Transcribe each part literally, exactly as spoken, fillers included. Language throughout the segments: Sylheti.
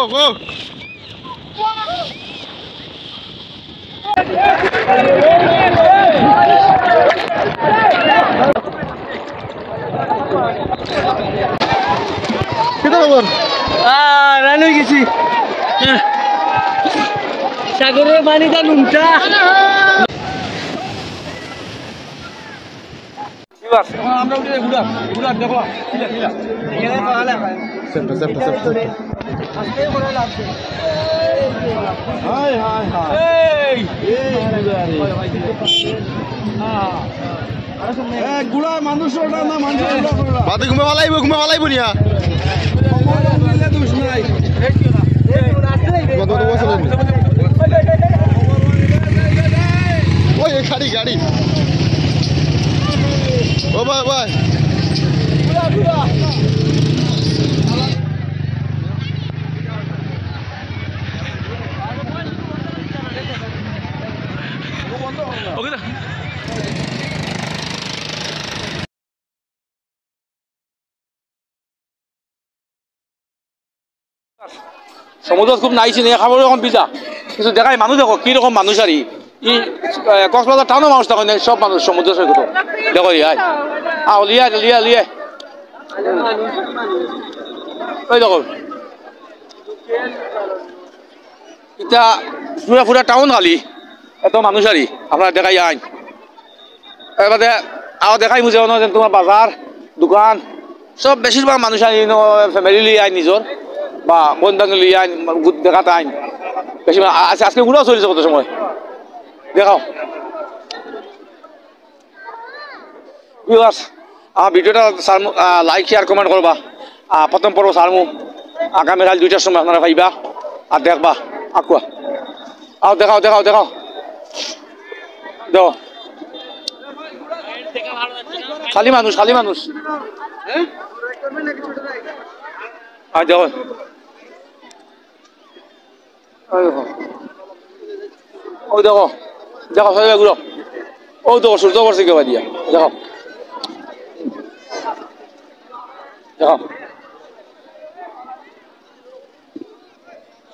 ও, ও। কিতা খবর? আহ, রান হয়ে গেছি। সাগরের পানিটা নুনটা। এখন আমরা উঠে ঘুরা, ঘুরা, দেখো। চেপটা, চেপটা, চেপটা, চেপটা। হায়, হায়, হায়। এই! এই ঘুরা রে। হ্যাঁ। এ, গুড়া মানুষ ওটা না, মানুষ ওটা, ওটা। বাদে ঘুমে ফালাইবো, ঘুমে ফালাইবো নিয়া। আমার দিলে দোষ নাই। কত, কত বছর হইল? ওই, এই গাড়ি, গাড়ি। ও ভাই, ভাই। ওকে দা। সমুদ্র খুব নাইছি নি, খাবার এখন ভিজা। কিছু দেখাই মানুষ দেখো, কি রকম মানুষ আর ই। ই, এ, কক্সবাজার টাউনও মানুষ দেখো না, সব মানুষ সমুদ্র সৈকত। দেখো, ই, আয়। আও, লিয়া, লিয়া, লিয়া। ওই দেখো। ইটা পুরা, পুরা টাউন খালি। এত মানুষ আর ই। আপনারা দেখাই আইন। এর বাদে আরো দেখাই বুঝে অনো যে তোমার বাজার, দোকান, সব বেশিরভাগ মানুষ আইন, ফ্যামিলি লই আইন নিজর, বা বন্ধু বান্ধব লই আইন, গুত দেখাত আইন। বেশি মা-, আ-, আজকে, আজকে ঘুরাও চলেছে কত সময়। দেখাও। ভিউয়ার্স, আমার ভিডিওটা সারমু, আহ, like, share, comment করবা। আহ, প্রথম পর্ব সারমু আগামী কাল দুইটার সময় আপনারা পাইবা আর দেখবা। আকুয়া। আও, দেখাও, দেখাও, দেখাও। দাও। খালি মানুষ, খালি মানুষ। আর দেখো। ওই দেখো। ওই দেখো। দেখো, সবাই ঘুরো। ওই দেখো, সূর্য পড়ছে কেউ দিয়া। দেখো। দেখো।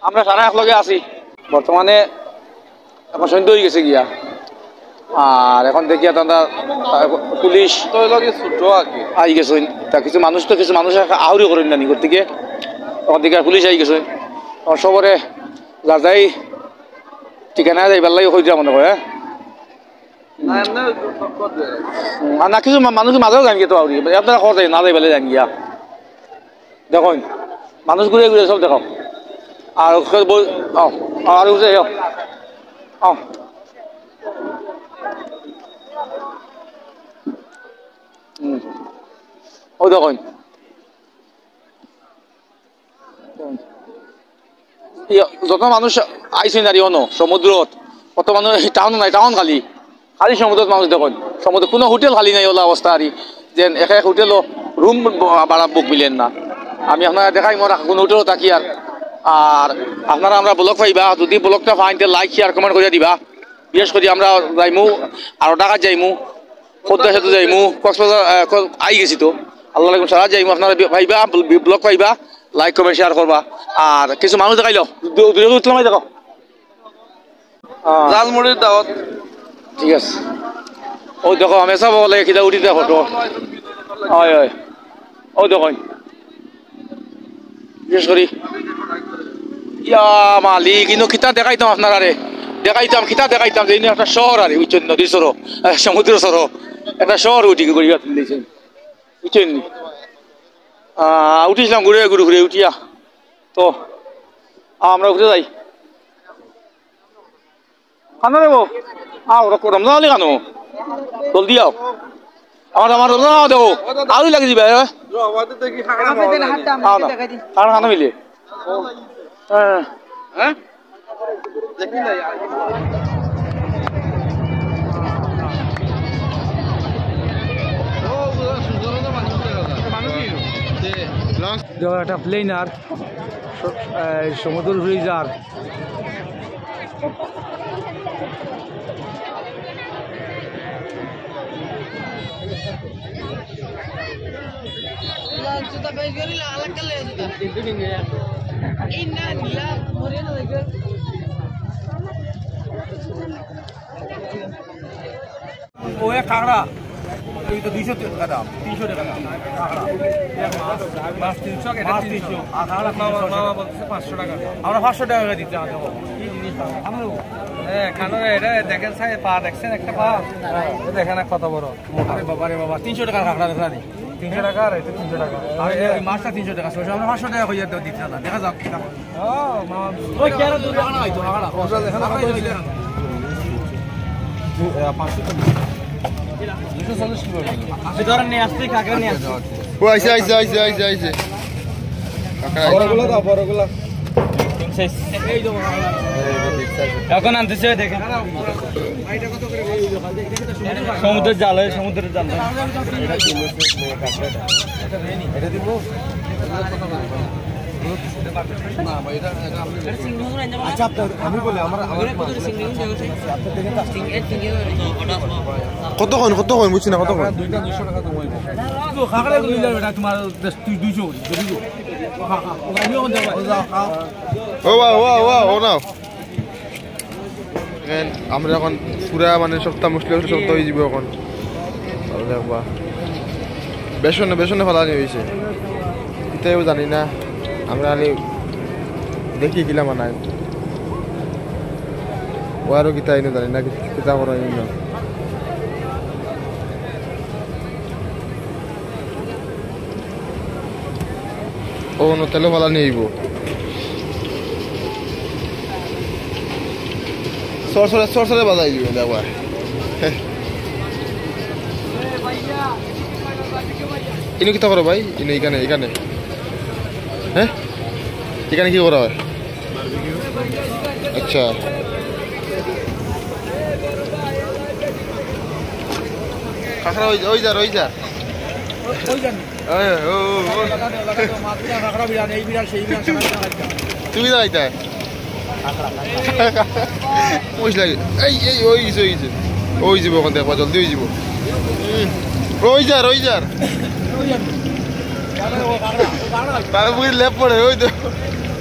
আমরা সারা এক লগে আছি। বর্তমানে এখন সন্ধ্যা হয়ে গেছে গিয়া। আর এখন দেখি আর আমরা, আহ, পুলিশ তো ওই লগে ছোট আর কি। আই গেছে। তা কিছু মানুষ তো, কিছু মানুষ আহুরি করেন না নি করতে গিয়ে। তখন দেখি আর পুলিশ আই গেছে। তখন সবরে যা যাই ঠিকানা যাইবার লাগি কই দিয়া মনে করে, হ্যাঁ? না, এমনি ওই টুকটাক করে দেয়। হুম, আর না কিছু মা-, মানুষ মাঝেও যান গিয়া তো আহুরি। আপনারা খবর যাই না যাইবার লাগি যান গিয়া। দেখো, মানুষ ঘুরে ঘুরে সব দেখো। আর ওকে বল, আও, আর উঠে যাও। আও। হুম। ও দেখো। ইয়া, যত মানুষ আইছে নারী অনো, সমুদ্রত, অত মানুষ টাউন নাই, টাউন খালি। খালি সমুদ্রত মানুষ দেখইন, সমুদ্র কোনো হোটেল খালি নাই, ওলা অবস্থা আরি। যেন এক এক হোটেলও রুম ভাড়া বুক মিলেন না। আমি আপনারা দেখাই, মোরা কোন হোটেলও থাকি আর। আর আপনারা আমরা ব্লগ পাইবা, যদি ব্লগটা পাইন, তে like, share, comment করিয়া দিবা। বিশেষ করি আমরা যাইমু, আরো ঢাকা যাইমু, পদ্মা সেতু যাইমু, কক্সবাজার, আহ, ক-, আই গেছি তো। আল্লাহ আলাইকুম, সারা যাইমু, আপনারা বি-, পাইবা, বি-, ব্লগ পাইবা, like, comment, share করবা। আর কিছু মানুষ দেখাইলো, দূ-, দূরে উঠলাম, এই দেখো। আহ। জালমুড়ির দাওয়াত। ঠিক আছে। ও দেখো, আমি সব বলে কিতা উঠিতে ফটো। হয়, হয়। ও দেখো। বিশেষ করি, ইয়া মালিক, ইনো কিতা দেখাইতাম আপনারারে, দেখাইতাম, কিতা দেখাইতাম, যে ইনো একটা শহর আরে, বুঝছেন, নদীর সরো, আহ, সমুদ্র সরো, একটা শহর উঠি গড়িয়া তুললেছেন, বুঝছেন নি? আহ, উঠিছিলাম ঘুরে ঘুরে ঘুরে উঠিয়া, তো আমরা উঠে যাই। কানো রে বো? আও, রক-, রমজান আলী কানো? জলদি আও। আমার, আমার রমজান আও দেখো। আরো লাগি দিবা, হ্যাঁ? আও না। কার কানো মিলে? হ্যাঁ। হ্যাঁ? দেখো, একটা প্লেন আর স-, এই, সমুদ্র ব্রিজ আর ও এক কাঁকড়া, এই তো দুইশো টাকা দাম, তিনশো টাকা দাম। কাঁকড়া, এক মাছ, মাছ তিনশো, এটা মাছ তিনশো। তিনশো, আর কাঁকড়া মামা, তিনশো। মামা বলতেছে পাঁচশো টাকা। আমরা পাঁচশো টাকা করে দিতে হবে। কি জিনিস? হ্যাঁ, কারণ এটা দেখেন সাহেব, পা দেখছেন একটা পা? ও দেখেন এক কত বড়। আরে বাবা রে বাবা, তিনশো টাকার কাঁকড়া দেখলা নি? তিনশো টাকা আর এটা তিনশো টাকা। আর এই মাছটা তিনশো টাকা, সব আমরা পাঁচশো টাকা কইয়া দিতে না, দেখা যাক। ও, মামা। ওই কেন দূরে আনা হইতো, আনা। ওটা দেখেন, আনা হইতো। ভিতরে নিয়ে আসতে, কাকে নিয়ে আসতে? ও, আইছে, আইছে, আইছে, আইছে, আইছে। কাকা, আইছে। বড়গুলো দাও, বড়গুলো। এখন আনতেছে, দেখেন। সমুদ্রের জাল, এই সমুদ্রের জাল। এটা দিব? না, ভাই, এটা, এটা আপনি দেখুন। আচ্ছা, আপনার, আমি বলি, আমার, আমার, আপনার দেখে তো আসছে। কতক্ষণ, কতক্ষণ, বুঝছি না, কতক্ষণ? দুইটা দুইশো টাকা কমাইবো। তো কাঁকড়া এগুলো নিলে বেটা, তোমার দুইশো করি, দুইশো। ও বা, ও বা, ও নাও। এখন আমরা এখন পুরা মানে সপ্তাহ মুসলিম সপ্তাহ হয়ে যাবো এখন। তাহলে একবার বেসনে, বেসনে ফালানি হয়েছে। কিতাইও জানি না। আমরা খালি দেখি কিলা বানায়। ও আরো কিতা আইনো জানি না, কিতা করা আইনো। ও, নো, তেলো ফালানি হইব। সরসরে, সরসরে বাজাই দিব, দেখবা। ইনো কিতা করো ভাই? ইনো এখানে, এখানে। হ্যাঁ? এখানে কি করা হয়? আচ্ছা। কাঁকড়া ওই, ওই যার, ওই যার। ওই যান। ওই, ও, ও, ও। লাগাতে, লাগাতে, মাছ বিড়া, কাঁকড়া বিড়া, এই বিড়া, সেই বিড়া, সারা বিড়া খাইতাম। তুমি যাইতায়? কাঁকড়া, কাঁকড়া। ওই লাগে। এই, এই, ওই গেছে, ওই গেছে। ওই যাবো ওখান থেকে, জলদি ওই যাবো। হুম। ওই যার, ওই যার। ওই যান। কাঁকড়া, ও কাঁকড়া, ও কাঁকড়া খাইতাম। তাহলে বুঝি লেপ পড়ে, ওই তো।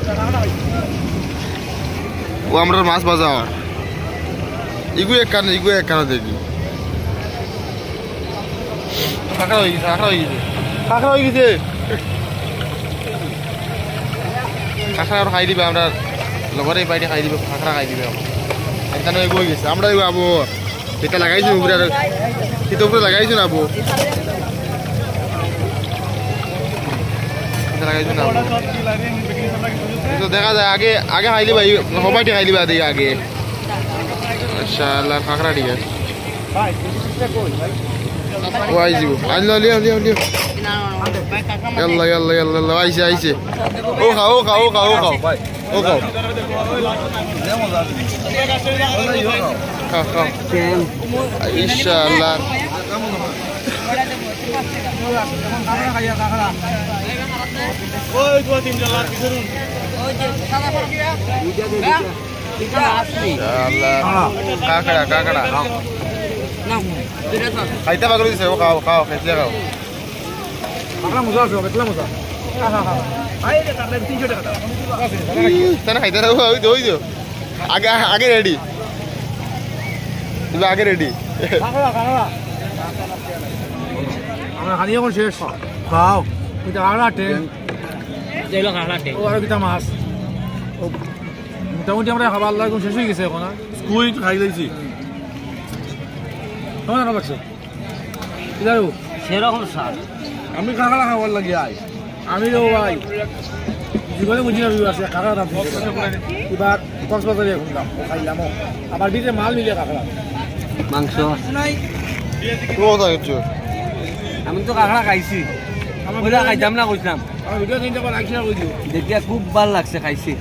কাঁকড়া খাইতাম। ও, আমরা মাছ ভাজা আমার। ইগু এক কানে, ইগু এক কানে দেখি। কাঁকড়া হয়ে গেছে, কাঁকড়া হয়ে গেছে। কাঁকড়া হয়ে গেছে। কাঁকড়া আর খাই দিবে, আমরা লগরে বাইরে খাই দিবে, কাঁকড়া খাই দিবে এখন। এখানে এগু হয়ে গেছে, আমরা এগু আবো। এটা লাগাইছো উপরে আর, এটা উপরে লাগাইছো না, আবু? এটা লাগাইছো না, আবু? তো দেখা যায় আগে, আগে খাইলি ভাই, হবাইটি খাইলি ভাই, দেখি আগে। আচ্ছা, আল্লাহ, কাঁকড়া ঠিক আছে। ও, আই দিব। আই, লিও, লিও, লিও, লিও। ইয়াল্লা, ইয়াল্লা, ইয়াল্লা, ইয়াল্লা, আইছে, আইছে। ও খাও, ও খাও, ও খাও, ও খাও, ভাই। ও খাও। খাও, খাও। ইনশাআল্লাহ। ইনশাআল্লাহ। কাঁকড়া, কাঁকড়া। খাইতে পাগল দিছে, ও খাও, খাও, খাইতে খাও। কাঁকড়া মজা আছে, দেখলে মজা। হা, হা, হা। আরে, কাঁকড়া তিনশো টাকা দাম। তারা খাইতে না, ওই তো, ওই তো। আগে, আগে রেডি। তুমি আগে রেডি। কাঁকড়া, কাঁকড়া। আমরা খালি এখন শেষ। খাও। এটা কাঁকড়া টেন। এটা হলো কাঁকড়া টেন। ও, আরো কিতা মাছ। ও, মোটামুটি আমরা খাবার লাগবে, শেষ হয়ে গেছে এখন, হ্যাঁ? স্কুইড খাই লাইছি। কেমন লাগছে? কিদারু? সেরকম স্বাদ। আমি কাঁকড়া খাওয়ার লাগি আই। আমি রে ভাই, জীবনে বুঝি না, viewers, কাঁকড়া দাম দিছে। এবার কক্সবাজারে এখন দাম, ও খাইলাম, ও। আবার বিচে মাল মিলে কাঁকড়া। মাংস। ও, তাই হচ্ছে। আমি তো কাঁকড়া খাইছি। আমার ওইটা video খাইতাম না, কইছিলাম। আমার video তিনটা বার like, share করে দিও। দেখিয়া খুব ভালা লাগছে, খাইছি।